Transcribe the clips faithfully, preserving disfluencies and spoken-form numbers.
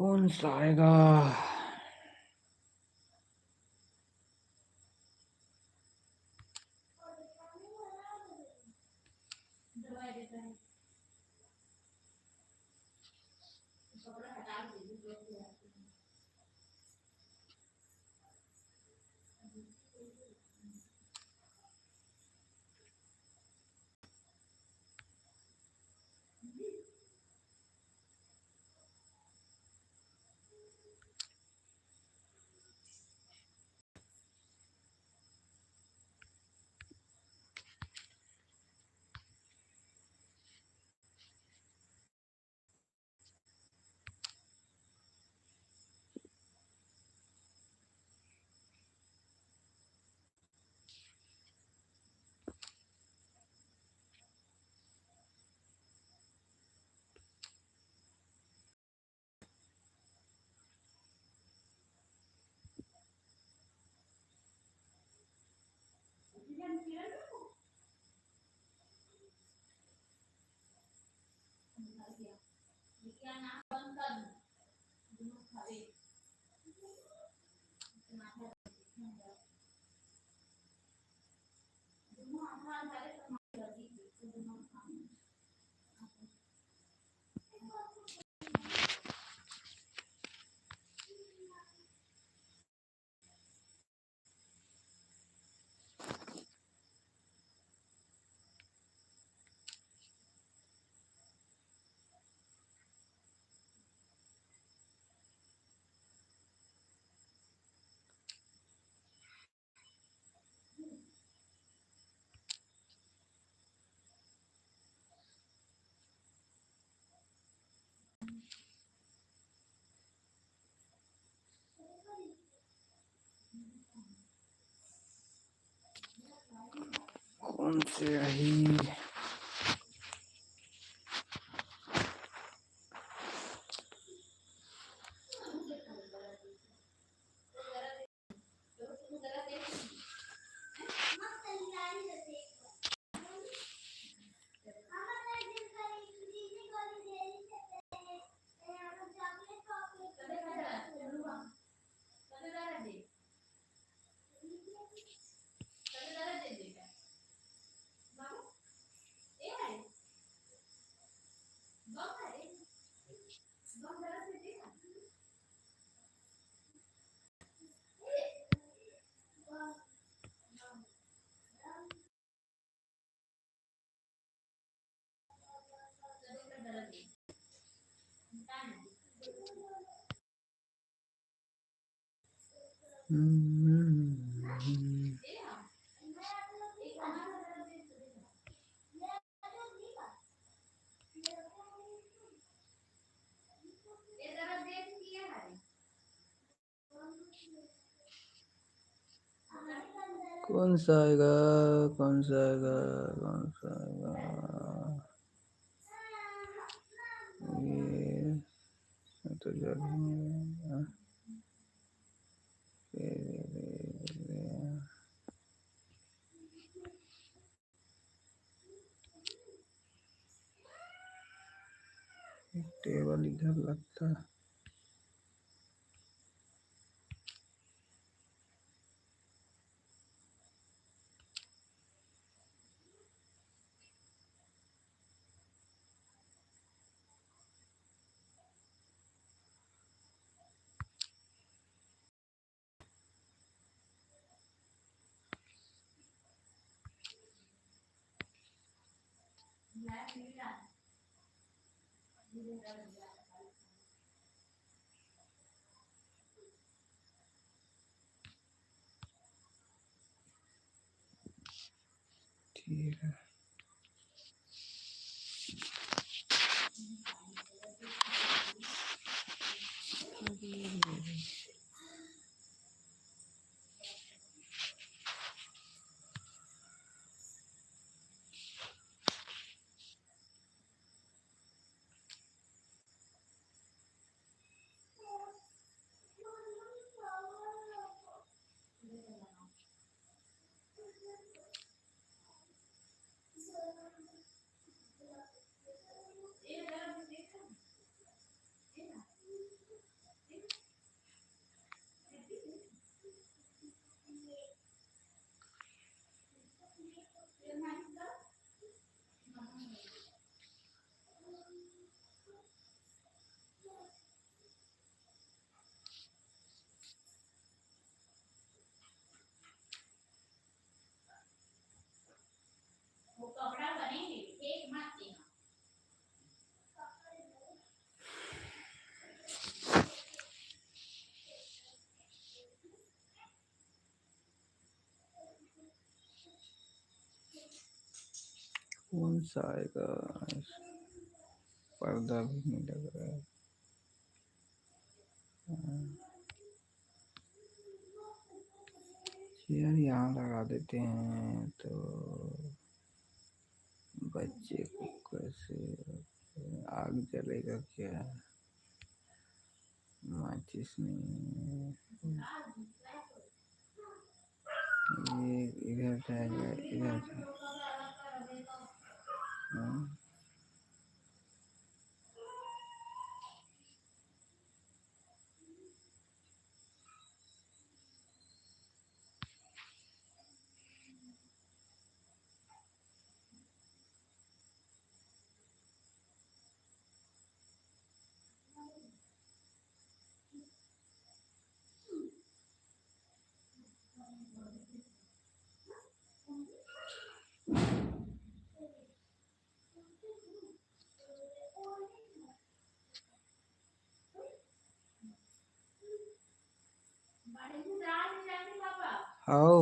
कौन सा आएगा? कौन से आही? कौन सा आएगा, कौन सा आएगा, कौन सा आएगा? ये तो जरूरी है। टेबल इधर लगता। ठीक है। कौन सा आएगा? पर्दा भी नहीं लग रहा है। हाँ। चेयर यहाँ लगा देते हैं तो बच्चे को कैसे, आग जलेगा क्या? माचिस नहीं है। ये इधर जाएगा, इधर जाएगा। हाँ। आओ।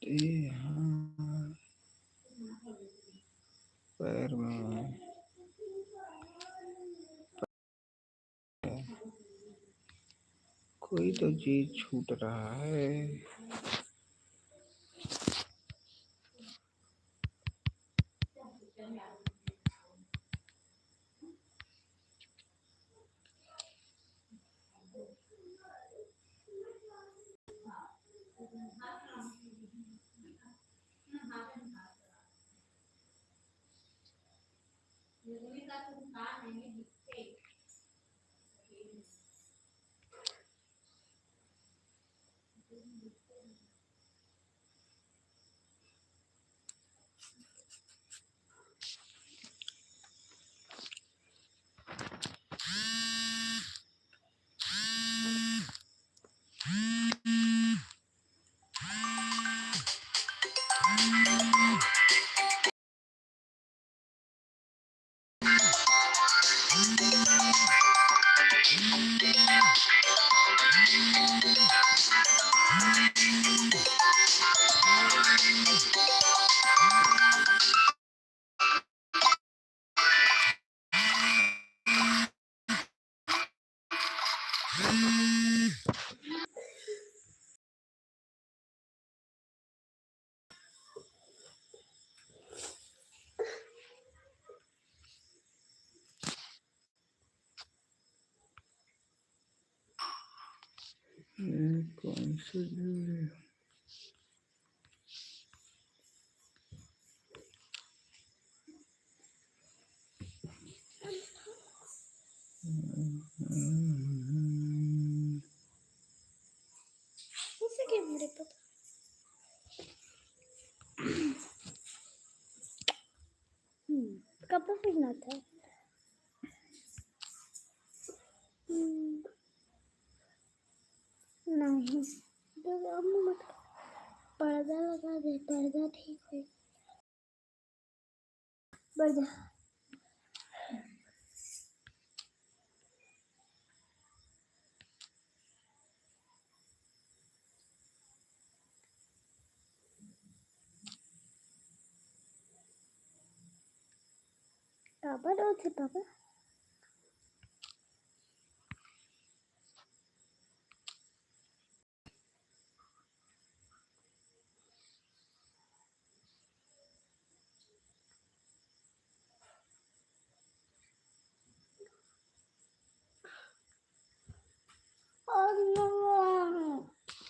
ए हाँ, पैर में कोई तो चीज छूट रहा है। ये कौन सा जूस है? उसे क्या मेरे पता। हम्म, कपड़ा पहना था। हम्म, नहीं, तो अब मत, पर्दा लगा दे, पर्दा ठीक है। बढ़िया। काबर रोथे पापा?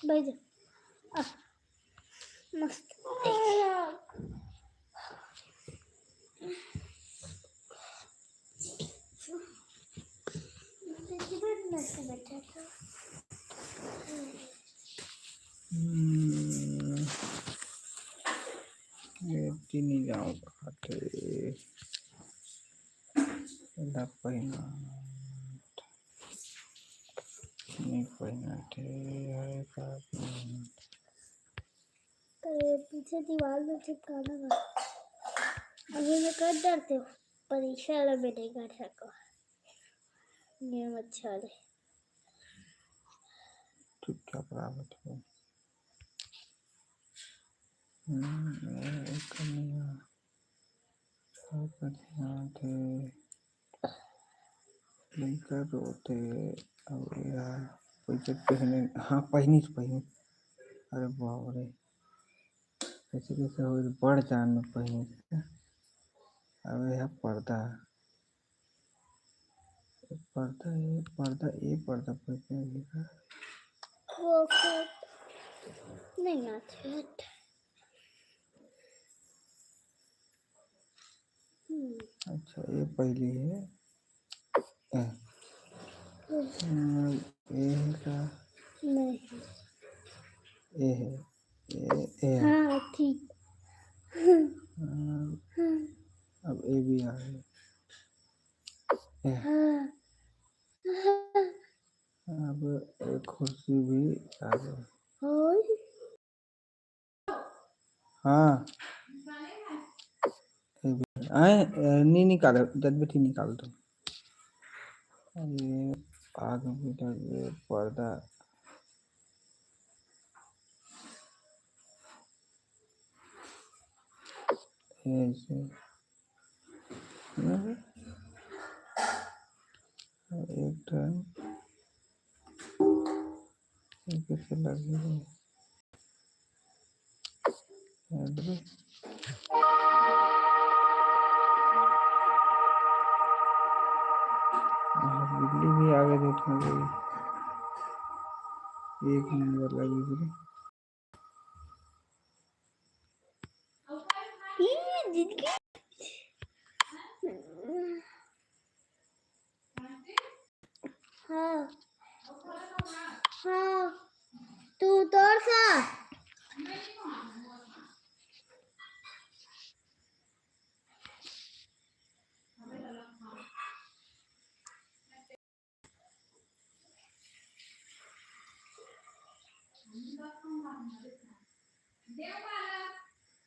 बैठ जा। आ, मस्त। हम्म, ये तीन ही गाँव का है। ला पहिना। नहीं पहिना थे, हरे का पहिना। तो ये पीछे दीवार में चिपकाना था। अभी मैं कर डरते हूँ, पर इंशाल्लाह मैं नहीं कर सकूँ। ये अच्छा है। चुपचाप रहा बच्चा। हम्म, ये एक कन्या, और कन्या थे, लइका रोते, और ये कोई चीज पहने, हाँ, पहनी से पहनी। अरे बाप रे, कैसे कैसे हो, बड़ जान में पहनी से। अब यह पर्दा, पर्दा, ये पर्दा, ये पर्दा, पर्दा, ये का? वो को नहीं आते हैं। हम्म। अच्छा, ये पहली है। ए। हम्म। हम्म, ये है का? नहीं। ये है। ये, ये है। हाँ, ठीक। हम्म, हाँ। अब ये भी आ गई। ए। हाँ। अब एक कुर्सी भी आ गई। और? हाँ। ये भी आए, ए, नहीं निकाले, जब भी ठीक निकाल दो। ये आग भी लग गई, पर्दा। ऐसे। हम्म। एक टन। ये कैसे लगी है? अरे। और बिल्ली भी आगे देखने लगी। एक नंबर लगी बिल्ली। ई जिंदगी। हाँ। हाँ। तू तोर सा।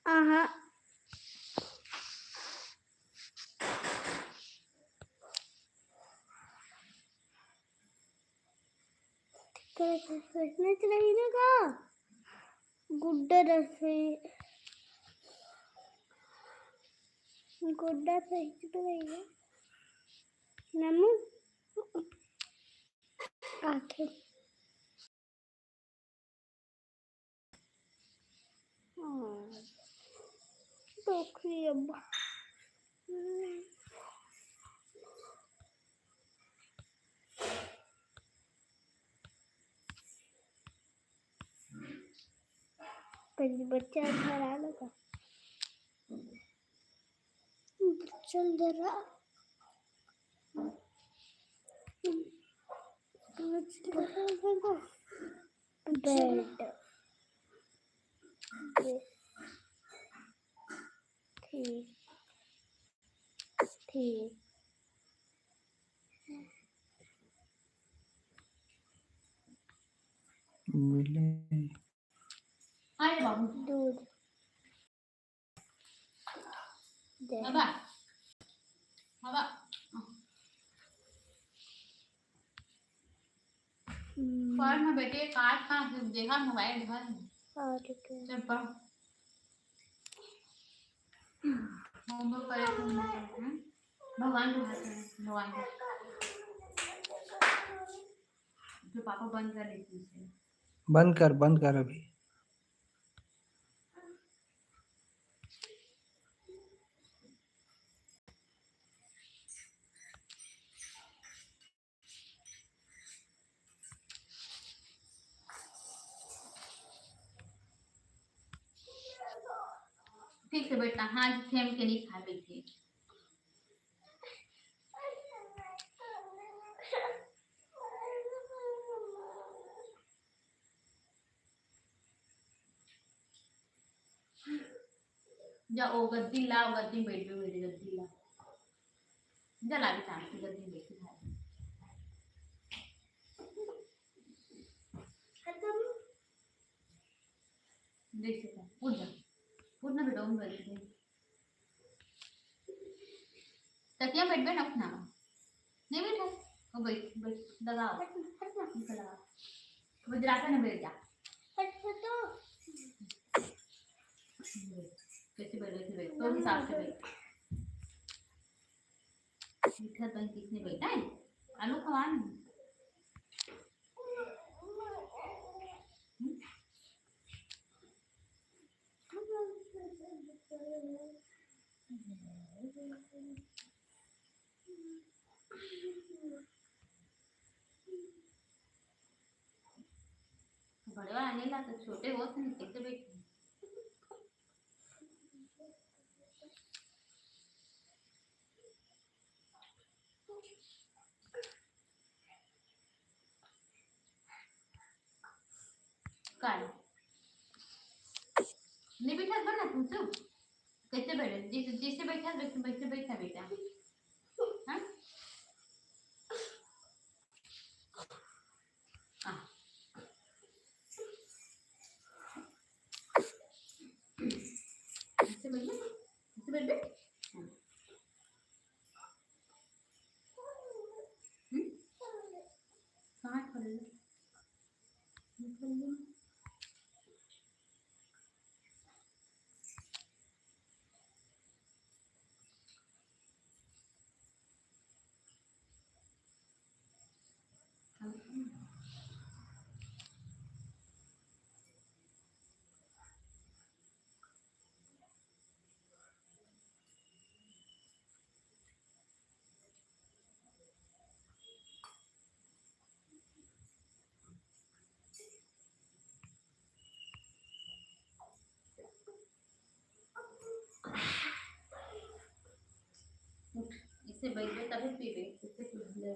आहा। तेरा सोचना चाहिए ना का? गुड्डा रस है। गुड्डा सही तो नहीं है। नमू। आखिर। हाँ। टोकरी अब। पहले बच्चा घर आ लगा। चल जरा। बेड। ठीक। ठीक। मिले। दूध। दे। बाबा। बाबा। हम्म। पढ़ ना बेटे, काट कहाँ से देखा मोबाइल धर। हाँ, ठीक है। चल पढ़। होमवर्क करे, होमवर्क करे, हैं? भगवान को हाथ में, भगवान को। तो पापा बंद कर लेते हैं। बंद कर, बंद कर अभी। ठीक से बैठना, हाथ थम के नहीं खाए बैठे। जा, ओ गद्दी ला, ओ गद्दी में बैठ, मेरी गद्दी ला। जा, ला भी शांति गद्दी में बैठ, खा। जैसे था, उठ जा। उठ ना बेटा, उठ बैठ। तकिया बैठ, बैठ, उठ ना। नहीं बैठा? ओ बैठ, बैठ, लगा। हट, हट ना। इनका लगा। वज्रासन में बैठ जा। अच्छा तो कैसे बैठ, कैसे बैठ, तो हिसाब से बैठ। मीठा दही किसने बैठा है? आलू खवा नहीं। बड़े वाला नहीं लाते, छोटे होत हैं, कैसे बैठे? काय? नहीं बैठा बना तू तो। कैसे बैठे? जैसे, जैसे बैठा, वैसे, वैसे बैठा बेटा। हाँ? आ। ऐसे बैठ ले, ऐसे बैठ ले। हाँ। हम्म? कहाँ खोल ले? निकल ले। उठ, इसे बैठबे तभी पीबे, इसे पी ले।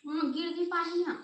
हम्म, गिर गिर पानी है।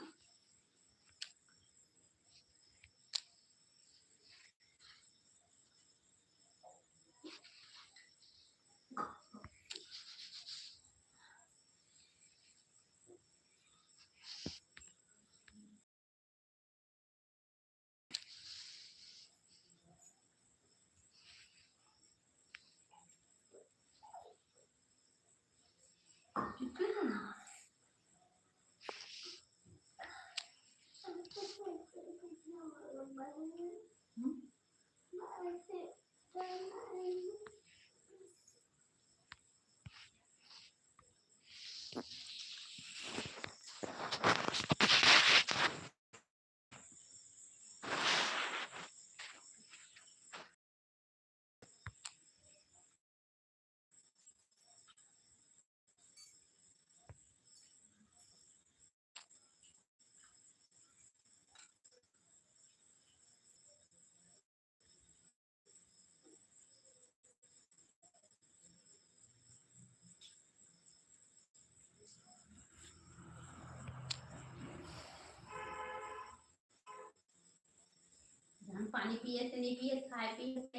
हम पानी पिए से नहीं पिए, खाए पिए से।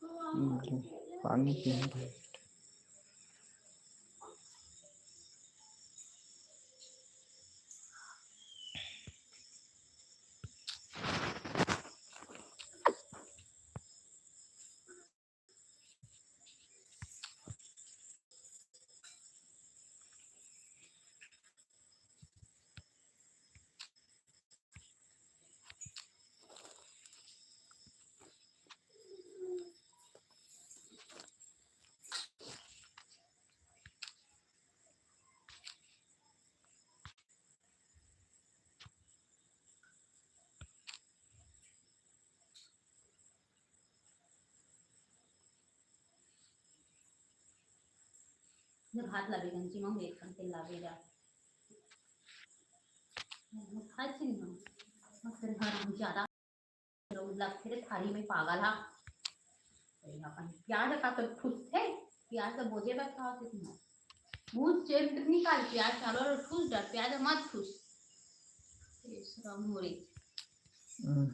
हम्म, पानी पिए भाई। जब हाथ लावे गंजी में एक कन तेल लावे जा। हाथ से नहीं, मत कर, हराम ज्यादा। लोग लगथे रे थारी में पागल हा। अपन प्याज का तो खुश थे। प्याज तो बोझे बर खावत हे तुम्हार। मुंह से निकाल, प्याज चालो ठूस डार, प्याज मत ठूस। ये श्रम हो रही। हम्म,